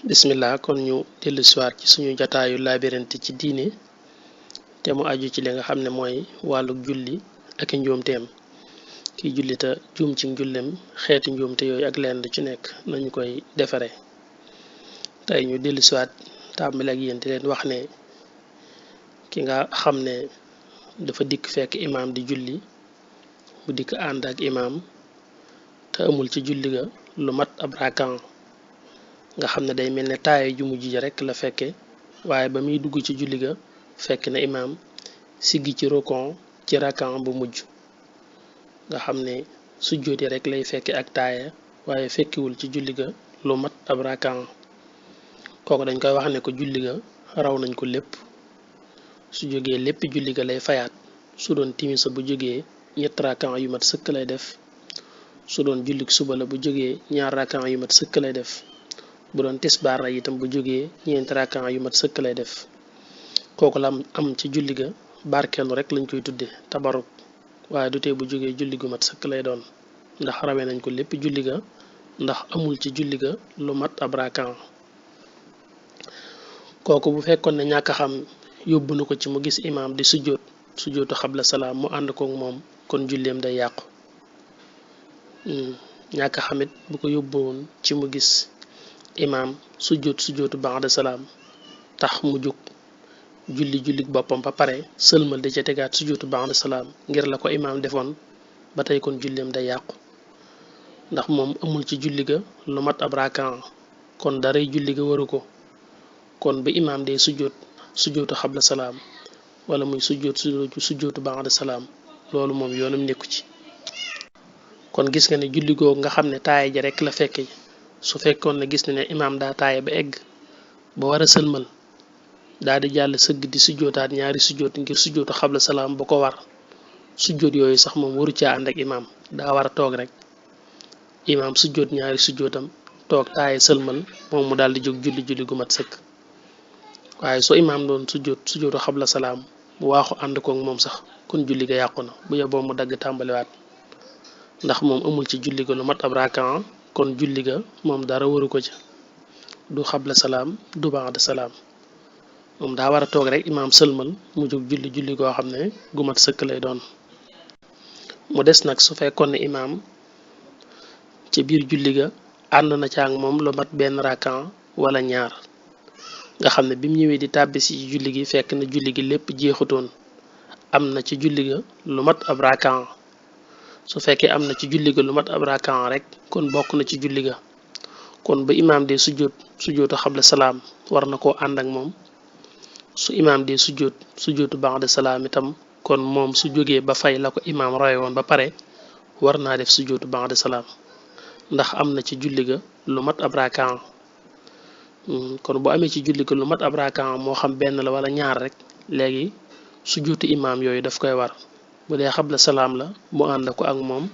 bismillah kon ñu dellu siwaat ci suñu jataayu laabirante ci diine te mu aju ci li nga xam ne mooy wàllu julli ak njuumteem kiy jullita juum ci njullem xeeti njuumte yooyu ak leen lu ci nekk nañu koy defare tey ñu dellu siwaat tàmbali ak yéen di leen wax ne ki nga xam ne dafa dikk fekk imaam di julli bu dikk ànd ak imaam te amul ci julli ga lu mat ab rakan nga xam ne day mel ne taaye ju mujj ji rekk la fekke waaye ba muy dugg ci julli ga fekk na imaam siggi ci rokon ci rakan bu mujj nga xam ne sujjóot yi rekk lay fekke ak taaye waaye fekkiwul ci julli ga lu mat ab rakan kooku dañ koy wax ne ko julli ga raw nañ ko lépp su jógee lépp julli ga lay fayaat su doon timisa bu jógee ñett rakan yu mat sëkk lay def su doon jullik suba la bu jógee ñaar rakan yu mat sëkk lay def bu doon tisbaar la itam bu jógee ñeenti rakan yu mat sëkk lay def kooku la am ci julli ga barkeelu rek lañ koy tudde tabaruk waaye du tee bu jógee julli gu mat sëkk lay doon ndax rawee nañ ko lépp julli ga ndax amul ci julli ga lu mat ab rakan kooku bu fekkoon ne ñàkk xam yóbbu na ko ci mu gis imaam di sujjóotu xabla salaam mu ànd kook moom kon julleem day yàqu ñàkk xamit bu ko yóbbuwoon ci mu gis imaam sujjóotu ba'da salaam tax mu jóg jullik boppam ba pare sëlmal di ca tegaat sujjóotu ba'da salaam ngir la ko imaam defoon ba tey kon julleem day yàqu ndax moom amul ci julli ga lu mat ab rakan kon daray julli ga waru ko kon ba imaam dee sujjóotu xabla salaam wala muy sujjóotu ba'da salaam loolu moom yoonam nekku ci kon gis nga ne julli googu nga xam ne taaye ja rekk la fekke su fekkoon ne gis na ne imaam daa taaye ba egg ba war a sëlmal daa di jàll sëgg di sujjóotaat ñaari sujjóot ngir sujjóotu xabla salaam ba ko war sujjóot yooyu sax moom waru caa ànd ak imaam daa war a toog rek imaam sujjóot ñaari sujjóotam toog taaye sëlmal moom mu daal di jóg julli gu mat sëkk waaye soo imaam doon sujjóotu xabla salaam mu waaxu ànd koog moom sax kon julli ga yàqu na bu yeboo mu dagg tàmbaliwaat ndax moom amul ci julli ga lu mat ab rakan kon julli ga moom dara waru ko ca du xabla salaam du ba'da salaam moom daa war a toog rek imaam sëlmal mu jóg julli goo xam ne gu mat sëkk lay doon mu des nag su fekkoon ne imaam ci biir julli ga ànd na ca ak moom lu mat benn rakan wala ñaar nga xam ne bi mu ñëwee di tàbbisi ci julli gi fekk na julli gi lépp jeexutoon am na ci julli ga lu mat ab rakan su fekkee am na ci julli ga lu mat ab rakan rek kon bokk na ci julli ga kon ba imaam dee sujjóotu xabla salaam war na koo ànd ak moom su imaam dee sujjóotu ba'da salaam itam kon moom su jógee ba fay la ko imaam roye woon ba pare war naa def sujjóotu ba'da salaam ndax am na ci julli ga lu mat ab rakan kon bu amee ci julli ga lu mat ab rakan moo xam benn la wala ñaar rek léegi sujjóotu imaam yooyu daf koy war bu dee xabla salaam la mu ànd ko ak moom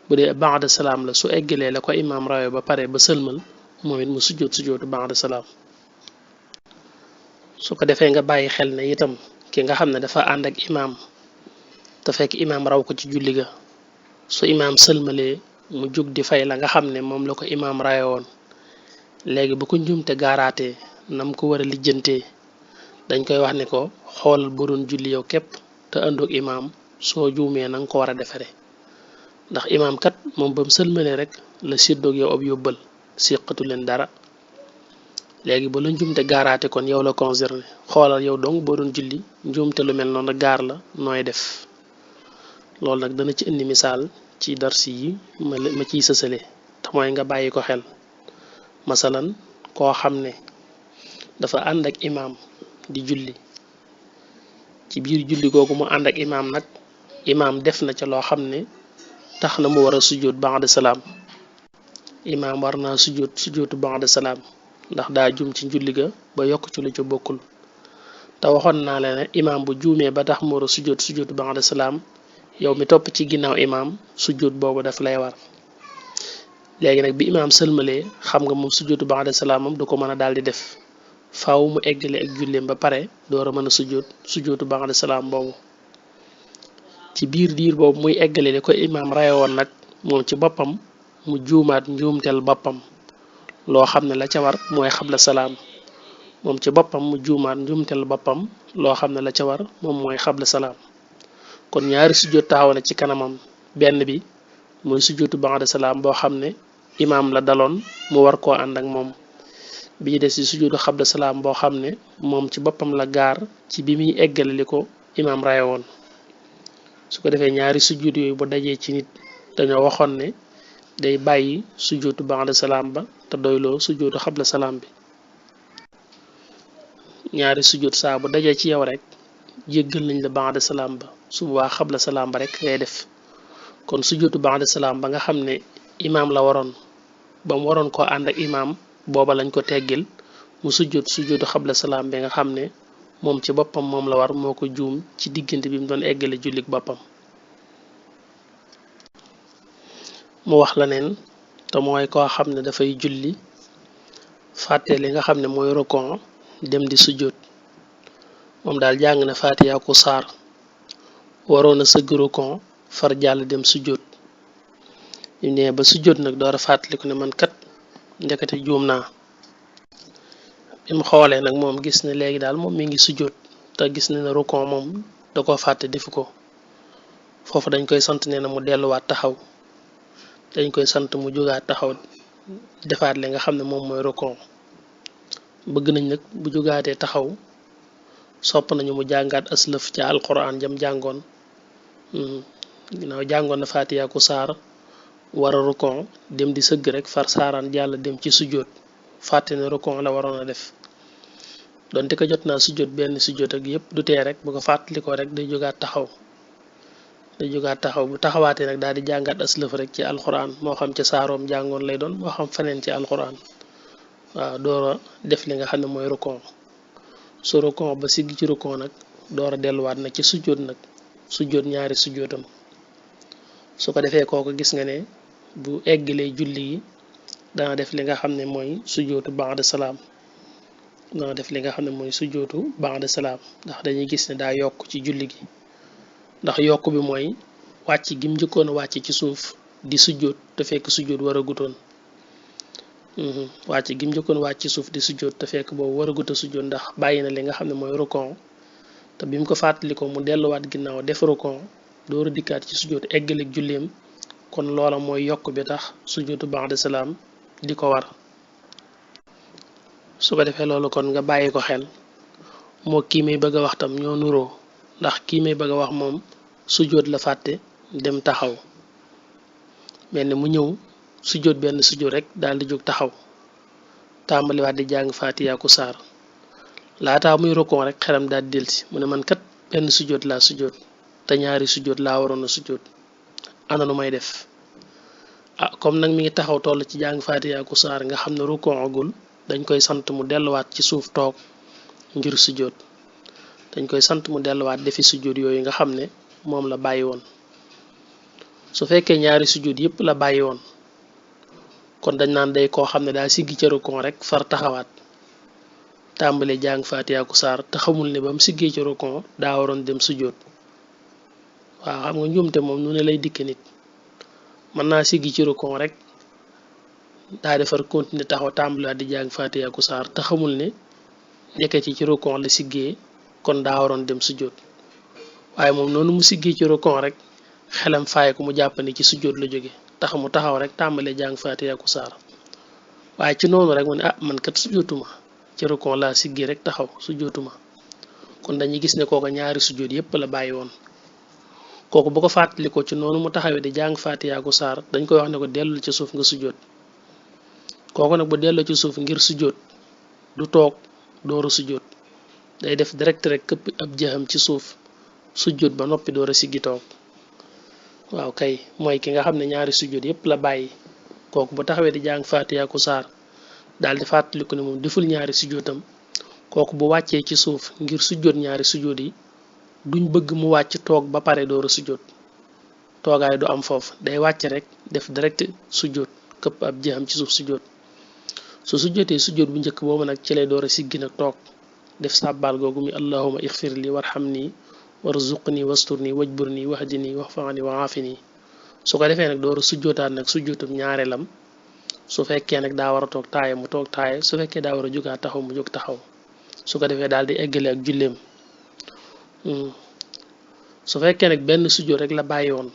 bu dee ba'da salaam la su eggalee la ko imaam rawe ba pare ba sëlmal moom it mu sujjóotu ba'da salaam su ko defee nga bàyyi xel ne itam ki nga xam ne dafa ànd ak imaam te fekk imaam raw ko ci julli ga su imaam sëlmalee mu jóg di fay la nga xam ne moom la ko imaam rawe woon léegi bu ko njuumte gaaraatee nam ko war a lijjantee dañ koy wax ne ko xoolal bu doon julli yow képp te àndoog imaam soo juumee na nga ko war a defere ndax imaam kat moom ba mu sëlmalee rek la séddoog yow ab yóbbal séqatu leen dara léegi ba la njuumte gaaraate kon yow la concerné xoolal yow dong boo doon julli njuumte lu mel noonu gaar la nooy def loolu nag dana ci indi misaal ci darsi yi ma ciy sësale te mooy nga bàyyi ko xel masalan koo xam ne dafa ànd ak imaam di julli ci biir julli googu mu ànd ak imaam nag imaam def na ca loo xam ne tax na mu war a sujjóot ba'da salaam imaam war naa sujjóotu ba'da salaam ndax daa juum ci julli ga ba yokk ci lu ca bokkul te waxoon naa la ne imaam bu juumee ba tax mu war a sujjóotu ba'da salaam yow mi topp ci ginnaaw imaam sujjóot boobu daf lay war léegi nag bi imaam sëlmalee xam nga moom sujjóotu ba'da salaam moom du ko mën a daal di def faaw mu eggale ak julleem ba pare door a mën a sujjóotu ba'da salaam boobu ci biir diir boobu muy eggale li ko imaam raye woon nag moom ci boppam mu juumaat njuumteel boppam loo xam ne la ca war mooy xabla salaam moom ci boppam mu juumaat njuumteel boppam loo xam ne la ca war moom mooy xabla salaam kon ñaari sujjóot taxaw na ci kanamam benn bi mooy sujjóotu ba'da salaam boo xam ne imaam la daloon mu war koo ànd ak moom bii des ci sujjóotu xabla salaam boo xam ne moom ci boppam la gaar ci bi muy eggale li ko imaam raye woon su ko defee ñaari sujjóot yooyu bu dajee ci nit dañoo waxoon ne day bàyyi sujjóotu ba'da salaam ba te doyloo sujjóotu xabla salaam bi ñaari sujjóot saa bu dajee ci yow rek jéggal nañ la ba'da salaam ba su boobaa xabla salaam ba rek ngay def kon sujjóotu ba'da salaam ba nga xam ne imaam la waroon ba mu waroon koo ànd ak imaam booba lañ ko teggil mu sujjóotu xabla salaam bi nga xam ne moom ci boppam moom la war moo ko juum ci diggante bi mu doon eggale jullik boppam mu wax la neen te mooy koo xam ne dafay julli fàtte li nga xam ne mooy rokon dem di sujjóot moom daal jàng na Faatiha ku saar waroon a sëgg rokon far jàll dem sujjóot ñu ne ba sujjóot nag door a fàttaliku ne man kat ndekete juum naa bi mu xoolee nag moom gis ne léegi daal moom mi ngi sujjóot te gis ne ne rokon moom da koo fàtte defu ko foofu dañ koy sant ne na mu delluwaat taxaw dañ koy sant mu jógaat taxaw defaat li nga xam ne moom mooy rokon bëgg nañ nag bu jógaatee taxaw sopp nañu mu jàngaat aslëf ca alquran jam jàngoon ginnaaw jàngoon na Faatiha ku saar war a rokon dem di sëgg rek far saaraan jàll dem ci sujjóot fàtte ne rokon la waroon a def donte ko jot naa sujjóot benn sujjóot ak yépp du tee rek bu ko fàttalikoo rek day jógaat taxaw bu taxawaatee nag daal di jàngaat aslëf rek ci alquran moo xam ca saaroom jàngoon lay doon moo xam feneen ci alquran waaw doora def li nga xam ne mooy rokon su rokon ba sigg ci rokon nag doora delluwaat nag ci sujjóot nag sujjóot ñaari sujjóotam su ko defee kooku gis nga ne bu eggalee julli yi dana def li nga xam ne mooy sujjóotu ba'da salaam ndax dañuy gis ne daa yokk ci julli gi ndax yokk bi mooy wàcc gi mu njëkkoon a wàcc ci suuf di sujjóot te fekk sujjóot war a gutoon wàcc gi mu njëkkoon wàcc ci suuf di sujjóot te fekk boobu war a gut a sujjóot ndax bàyyi na li nga xam ne mooy rokon te bi mu ko fàttali ko mu delluwaat ginnaaw def rokon door a dikkaat ci sujjóot eggaleeg julleem kon loola mooy yokk bi tax sujjóotu ba'da salaam di ko war su ko defee loolu kon nga bàyyi ko xel moo kii may bëgg a wax tam ñoo nuroo ndax kii may bëgg a wax moom sujjóot la fàtte dem taxaw mel ne mu ñëw sujjóot benn sujjóot rek daal di jóg taxaw tàmbaliwaat di jàng Faatiha ku saar laataa muy rokon rek xelam daal di delsi mu ne man kat benn sujjóot laa sujjóot te ñaari sujjóot laa waroon a sujjóot ana nu may def comme nag mi ngi taxaw toll ci jàng Faatiha ku saar nga xam ne rokon agul dañ koy sant mu delluwaat ci suuf toog ngir sujjóot dañ koy sant mu delluwaat defi sujjóot yooyu nga xam ne moom la bàyyi woon su fekkee ñaari sujjóot yépp la bàyyi woon kon dañ naan day koo xam ne daa siggi ca rokon rek far taxawaat tàmbale jàng Faatiha ku saar te xamul ne ba mu siggee ca rokon daa waroon dem sujjóot waaw xam nga njuumte moom nu ne lay dikk nit mën naa siggi ci rokon rek daa defar continuer taxaw tàmbaliwaat di jàng Faatiha ku saar te xamul ne nekkati ci rokon la siggee kon daa waroon dem sujjóot waaye moom noonu mu siggee ci rokon rek xelam faay ko mu jàpp ne ci sujjóot la jóge tax mu taxaw rek tàmbalee jàng Faatiha ku saar waaye ci noonu rek mu ne man kat sujjóotuma ci rokon laa siggee rek taxaw sujjóotuma kon dañuy gis ne kooku ñaari sujjóot yépp la bàyyi woon kooku bu ko fàttali ko ci noonu mu taxawee di jàng Faatiha ku saar dañ koy wax ne ko dellul ci suuf nga sujjóot kooku nag bu delloo ci suuf ngir sujjóot du toog dooru sujjóot day def direct rek këpp ab jëxam ci suuf sujjóot ba noppi door a siggi toog waaw kay mooy ki nga xam ne ñaari sujjóot yépp la bàyyi kooku bu taxawee di jàng Faatiha ku saar daal di fàttaliku ne moom deful ñaari sujjóotam kooku bu wàccee ci suuf ngir sujjóot ñaari sujjóot yi duñ bëgg mu wàcc toog ba pare door a sujjóot toogaay du am foofu day wàcc rek def direct sujjóot këpp ab jëxam ci suuf sujjóot su sujjóotee sujjóot bu njëkk boobu nag ci lay door a siggi nag toog def sàbbaal googu mi allahuma ixfir li warhamni warzuqni wasturni wajburni wahdini waxfani wa aafini su ko defee nag door a sujjóotaat nag sujjóotum ñaareelam su fekkee nag daa war a toog taaye mu toog taaye su fekkee daa war a jógaat taxaw mu jóg taxaw su ko defee daal di eggale ak julleem. su fekkee nag benn sujjóot rek la bàyyi woon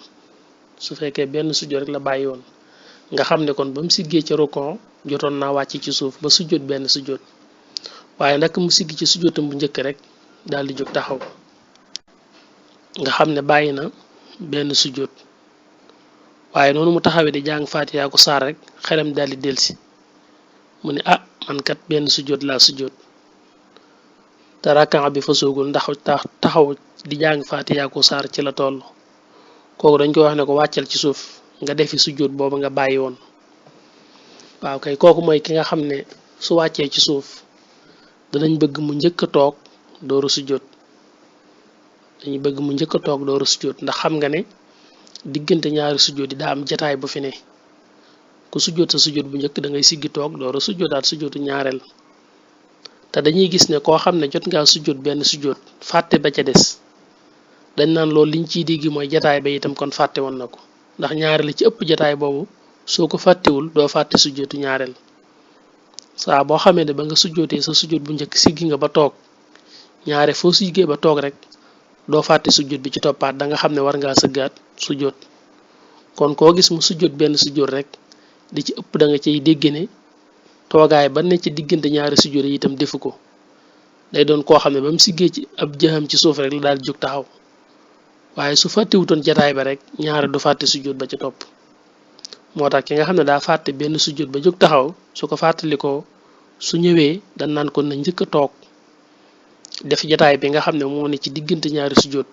su fekkee benn sujjóot rek la bàyyi woon nga xam ne kon ba mu siggee ca rukon jotoon naa wàcc ci suuf ba sujjóot benn sujjóot waaye nag mu sigg ci sujjóotam bu njëkk rek daal di jóg taxaw nga xam ne bàyyi na benn sujjóot waaye noonu mu taxawee di jàng Faatiha ko saar rek xelam daal di delsi mu ne ah man kat benn sujjóot laa sujjóot te rakkan bi fa soogul ndax taxaw di jàng Faatiha ko saar ci la toll kooku dañ koy wax ne ko wàccal ci suuf nga defi sujjóot boobu nga bàyyi woon. waaw kay kooku mooy ki nga xam ne su wàccee ci suuf danañ bëgg mu njëkk a toog dooru sujjóot dañuy bëgg mu njëkk a toog dooru sujjóot ndax xam nga ne diggante ñaari sujjóot yi daa am jataay bu fi ne ku sujjóot sa sujjóot bu njëkk da ngay siggi toog dooru sujjóotaat sujjóotu ñaareel te dañuy gis ne koo xam ne jot ngaa sujjóot benn sujjóot fàtte ba ca des dañ naan loolu liñ ciy digg mooy jataay ba itam kon fàtte woon na ko ndax ñaareel ci ëpp jataay boobu soo ko fàttewul doo fàtte sujjóotu ñaareel saa boo xamee ne ba nga sujjóotee sa sujjóot bu njëkk siggi nga ba toog ñaare foo siggee ba toog rek doo fàtte sujjóot bi ci toppaat da nga xam ne war ngaa sëggaat sujjóot kon koo gis mu sujjóot benn sujjóot rek di ci ëpp da nga cay dégg ne toogaay ba ne ci diggante ñaari sujjóot yi itam defu ko day doon koo xam ne ba mu siggee ci ab jëxam ci suuf rek la daal jóg taxaw waaye su fàttewutoon jataay ba rek ñaare du fàtte sujjóot ba ci topp moo tax ki nga xam ne daa fàtte benn sujjóot ba jóg taxaw su ko fàttalikoo su ñëwee dañ naan ko na njëkk a toog def jataay bi nga xam ne moo ne ci diggante ñaari sujjóot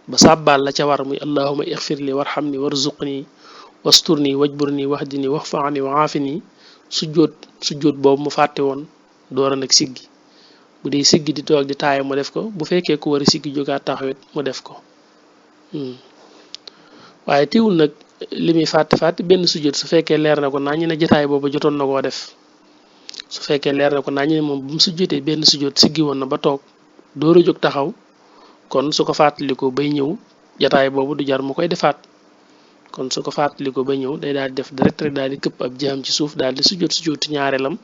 ba sàbbaal la ca war muy allahuma ixfirli warhamni warzuqni wasturni wajburni wahdini waxfaani wa aafini sujjóot boobu mu fàtte woon doora nag siggi bu dee siggi di toog di taaya mu def ko bu fekkee ku war a siggi jógaat taxawit mu def ko waaye teewul nag li muy fàtte benn sujjóot su fekkee leer na ko naa ñu ne jataay boobu jotoon na koo def su fekkee leer na ko naa ñu ne moom bu mu sujjóotee benn sujjóot siggi woon na ba toog door a jóg taxaw kon su ko fàttalikoo bay ñëw jataay boobu du jar mu koy defaat kon su ko fàttalikoo bay ñëw day daal di def direct rek daal di këpp ab jëm ci suuf daal di sujjóotu ñaareelam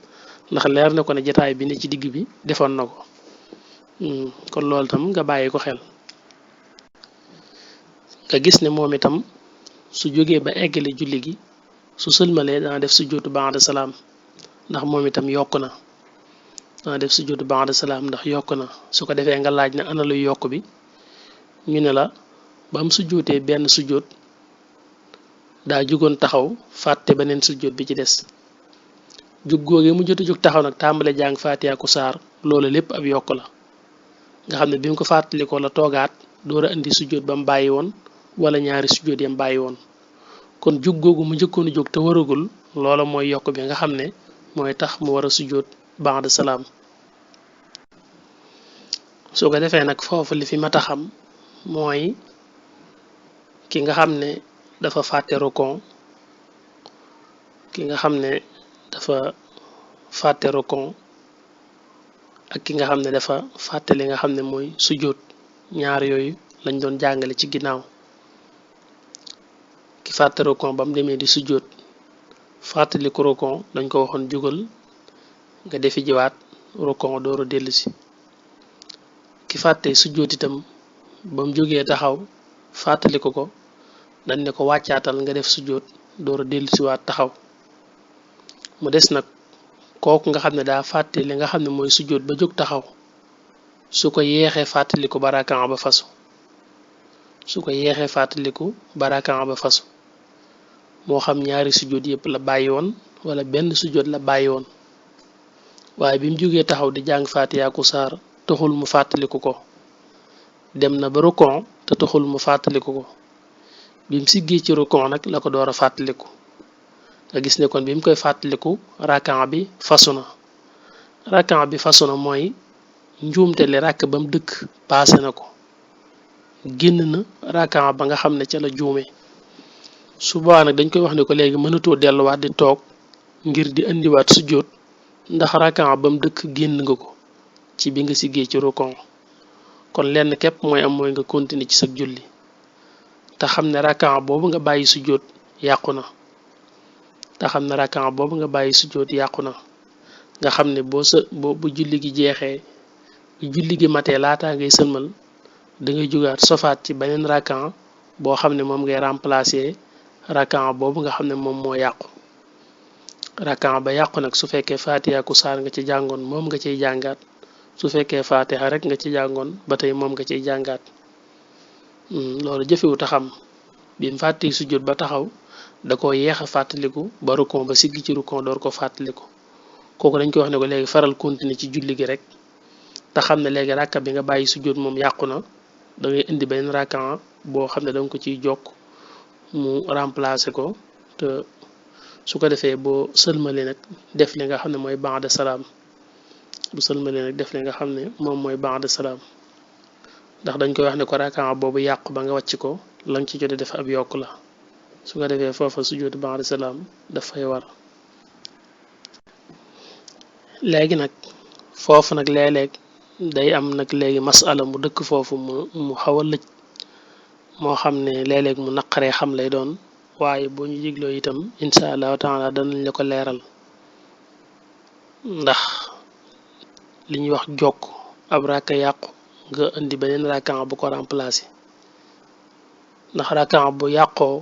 ndax leer na ko ne jataay bi ne ci digg bi defoon na ko kon loolu tam nga bàyyi ko xel nga gis ne moom itam su jógee ba eggale julli gi su sëlmalee dana def sujjóotu ba'da salaam ndax moom itam yokk na dana def sujjóotu ba'da salaam ndax yokk na su ko defee nga laaj ne ana luy yokk bi ñu ne la ba mu sujjóotee benn sujjóot daa jugoon taxaw fàtte beneen sujjóot bi ci des jug googee mu jot a jóg taxaw nag tàmbale jàng Faatiha ku saar loolu lépp ab yokk la nga xam ne bi mu ko fàttalikoo la toogaat door a indi sujjóot ba mu bàyyi woon wala ñaari sujjóot yam bàyyi woon kon jug googu mu njëkkoon a jóg te waragul loola mooy yokk bi nga xam ne mooy tax mu war a sujjóot ba'da salaam su ko defee nag foofu li fi mat a xam mooy ki nga xam ne dafa fàtte rukon ki nga xam ne dafa fàtte rukon ak ki nga xam ne dafa fàtte li nga xam ne mooy sujjóot ñaar yooyu lañ doon jàngale ci ginnaaw ki fàtte rukon ba mu demee di sujjóot fàttali ko rukon dañ ko waxoon jógal nga defi jiwaat rukon dooru dellusi ki fàtte sujjóot itam ba mu jógee taxaw fàttali ko dañ ne ko wàccaatal nga def sujjóot dooru dellusiwaat taxaw mu des nag kooku nga xam ne daa fàtte li nga xam ne mooy sujjóot ba jóg taxaw su ko yeexee fàttaliku ba rakaa ba fasu su ko yeexee fàttaliku ba rakaa ba fasu moo xam ñaari sujjóot yëpp la bàyyi woon wala benn sujjóot la bàyyi woon waaye bi mu jógee taxaw di jàng Faatiha ku saar taxul mu fàttaliku ko dem na ba rukon te taxul mu fàttaliku ko bi mu siggee ci rukon nag la ko door a fàttaliku nga gis ne kon bi mu koy fàttaliku rakan bi fasu na rakan bi fasu na mooy njuumte li ràkk ba mu dëkk paase na ko génn na rakan ba nga xam ne ca la juume su boobaa nag dañ koy wax ne ko léegi mënatoo delluwaat di toog ngir di indiwaat sujjóot ndax rakan ba mu dëkk génn nga ko ci bi nga siggee ci rukon kon lenn képp mooy am mooy nga continuer ci sa julli te xam ne rakan boobu nga bàyyi sujjóot yàqu na te xam ne rakka boobu nga bàyyi sujjóot yàqu na nga xam ne bu julli gi jeexee bu julli gi matee laataa ngay sëlmal da ngay jugaat sofaat ci beneen rakka boo xam ne moom ngay remplacer rakka boobu nga xam ne moom moo yàqu rakka ba yàqu nag su fekkee fatiha ku saar nga ci jàngoon moom nga ciy jàngaat su fekkee fatiha rek nga ci jàngoon ba tey moom nga ciy jàngaat loolu jëfewut a xam bi mu fàtti sujjóot ba taxaw da ko yeex a fàttaliku ba rukon ba siggi ci rukon door ko fàttaliku kooku dañ koy wax ne ko léegi faral continuer ci julli gi rek te xam ne léegi rakka bi nga bàyyi sujjóot moom yàqu na da ngay indi benn rakka boo xam ne danga ko ciy jokk mu remplacer ko te su ko defee boo sëlmalee nag def li nga xam ne mooy ba'da salaam bu sëlmalee nag def li nga xam ne moom mooy ba'da salaam ndax dañ koy wax ne ko rakka boobu yàqu ba nga wàcc ko lañ ci jotee def ab yokk la su ko defee foofa sujjóotu ba'da salaam dafay war léegi nag foofu nag léeg-léeg day am nag léegi masala mu dëkk foofu mu xaw a lëj moo xam ne léeg-léeg mu naqaree xam lay doon waaye boo ñu jégloo itam insha allahu taala danañ la ko leeral ndax li ñuy wax jokk ab rakka yàqu nga indi beneen rakka bu ko remplacer ndax rakka bu yàqoo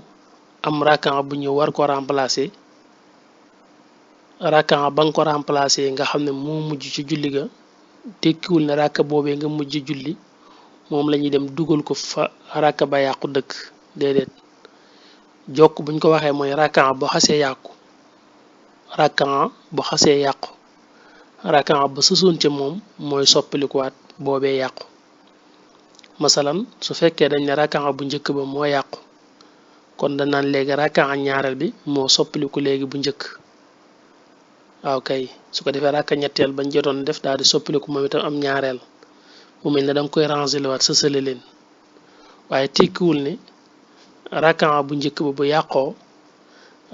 am rakka bu ñëw war ko remplacer rakka ba nga ko remplacer nga xam ne moo mujj ci julli ga tekkiwul ne rakka boobee nga mujj julli moom la ñuy dem dugal ko fa rakka ba yàqu dëkk déedéet jokk buñ ko waxee mooy rakka bu xasee yàqu rakka bu xasee yàqu rakka ba sësoon ca moom mooy soppalikuwaat boobee yàqu masalan su fekkee dañ ne rakka bu njëkk ba moo yàqu kon dañ naan léegi rakka ñaareel bi moo soppaliku léegi bu njëkk waaw kay su ko defee rakka ñetteel bañ jotoon def daal di soppaliku moom itam am ñaareel mu mel ne danga koy ranger waat sësale leen waaye tekkiwul ne rakka bu njëkk ba bu yàqoo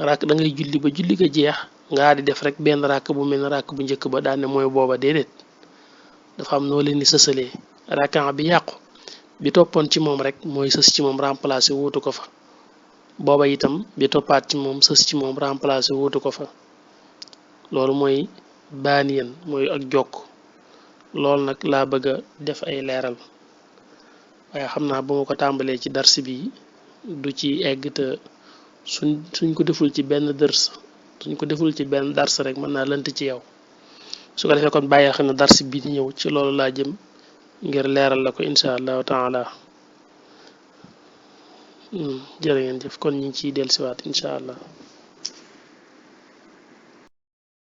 rakk da ngay julli ba julli ga jeex nga di def rek benn rakk bu mel ne rakk bu njëkk ba daal ne mooy booba déedéet dafa am noo leen di sësalee rakka bi yàqu bi toppoon ci moom rek mooy sës ci moom remplacer wuutu ko fa booba itam bi toppaat ci moom sës ci moom remplacer wuutu ko fa loolu mooy baaniyan mooy ak jokk loolu nag laa bëgg a def ay leeral waaye xam naa bu ma ko tàmbalee ci dars bi du ci egg te suñ ko deful ci benn dars rek mën naa lënt ci yow su ko defee kon bàyyi xel na dars bi di ñëw ci loolu laa jëm ngir leeral la ko insha allahu taala jërë ngeen jëf kon ñu ngi ciy dellusiwaat insha allah